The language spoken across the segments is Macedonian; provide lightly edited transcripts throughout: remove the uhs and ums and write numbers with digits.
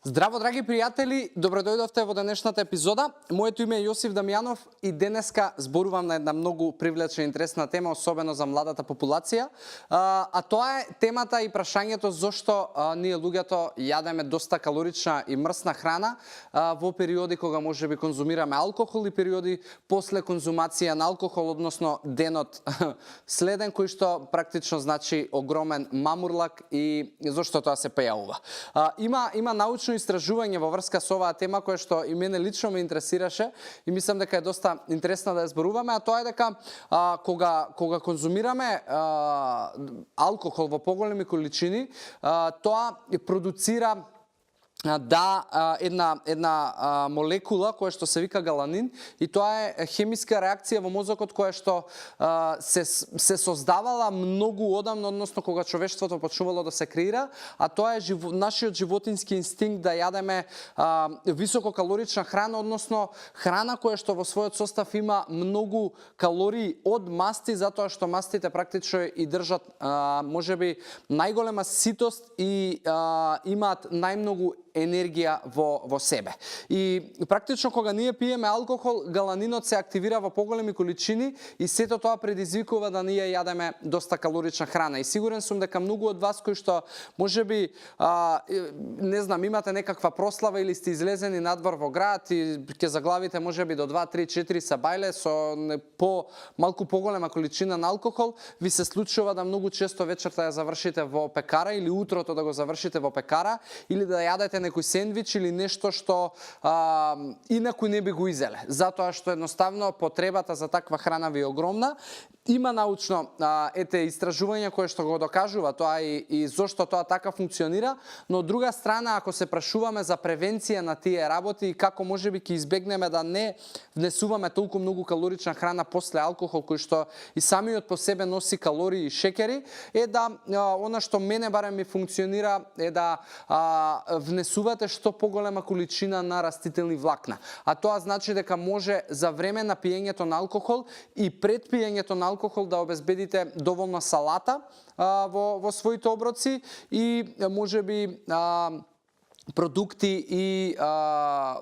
Здраво, драги пријатели, добродојдовте во денешната епизода. Моето име е Јосиф Дамјанов и денеска зборувам на една многу привлечна и интересна тема, особено за младата популација. А тоа е темата и прашањето зошто ние луѓето јадеме доста калорична и мрсна храна во периоди кога можеби конзумираме алкохол и периоди после конзумација на алкохол, односно денот следен, кој што практично значи огромен мамурлак и зошто тоа се појавува. Има научно истражување во врска со оваа тема која што и мене лично ме интересираше и мислам дека е доста интересна да ја зборуваме, а тоа е дека кога конзумираме алкохол во поголеми количини, тоа продуцира една молекула која што се вика галанин и тоа е хемиска реакција во мозокот која што се создавала многу одамна, односно кога човештвото почнувало да се креира, а тоа е нашиот животински инстинкт да јадеме висококалорична храна, односно храна која што во својот состав има многу калории од масти, затоа што мастите практично и држат можеби најголема ситост и имаат најмногу енергија во себе. И практично кога ние пиеме алкохол, галанинот се активира во поголеми количини и сето тоа предизвикува да ние јадеме доста калорична храна. И сигурен сум дека многу од вас кои што можеби не знам, имате некаква прослава или сте излезени надвор во град и ќе заглавите можеби до 2, 3, 4 сабајле со малку поголема количина на алкохол, ви се случува да многу често вечерта ја завршите во пекара или утрото да го завршите во пекара или да јадете некој сендвич или нешто што инаку не би го изеле, затоа што едноставно потребата за таква храна ви е огромна. Има научно истражувања кои што го докажува тоа и зошто тоа така функционира, но од друга страна ако се прашуваме за превенција на тие работи и како можеби ќе избегнеме да не внесуваме толку многу калорична храна после алкохол кој што и самиот по себе носи калории и шекери, е да она што мене барем ми функционира е да внесувате што поголема количина на растителни влакна. А тоа значи дека може за време на пиењето на алкохол и пред пиењето на алкохол да обезбедите доволна салата во своите оброци и можеби продукти и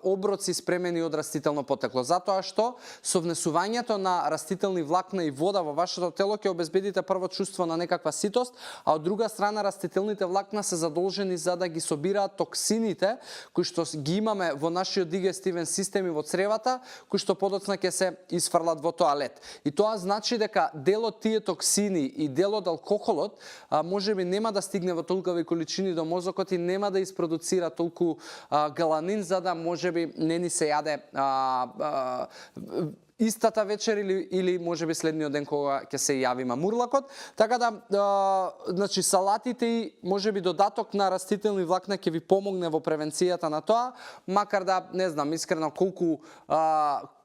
оброци спремени од растително потекло. Затоа што со внесувањето на растителни влакна и вода во вашето тело ќе обезбедите прво чувство на некаква ситост, а од друга страна растителните влакна се задолжени за да ги собираат токсините кои што ги имаме во нашиот дигестивен систем и во цревата, кои што подоцна ќе се исфрлат во тоалет. И тоа значи дека дел од тие токсини и дел од алкохолот можеби нема да стигне во толкови количини до мозокот и нема да испроducира толку галанин за да можеби не ни се јаде истата вечер или можеби следниот ден кога ќе се јави мамурлакот. Така да значи салатите и можеби додаток на растителни влакна ќе ви помогне во превенцијата на тоа, макар да не знам искрено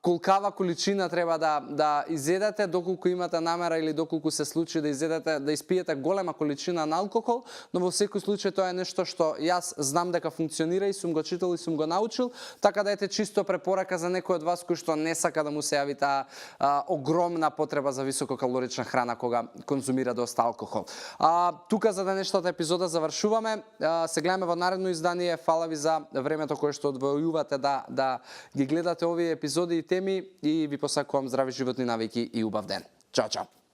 колкава количина треба да изедете, доколку имате намера или доколку се случи да изедете, да испиете голема количина на алкохол, но во секој случај тоа е нешто што јас знам дека функционира и сум го читал и сум го научил, така да ете чисто препорака за некој од вас кој што не сака да му се јави таа огромна потреба за висококалорична храна кога конзумира доста алкохол. Тука за денешната епизода завршуваме. Се гледаме во наредно издание. Фала ви за времето кое што одвојувате да ги гледате овие епизоди и теми и ви посакувам здрави животни навики и убав ден. Чао, чао!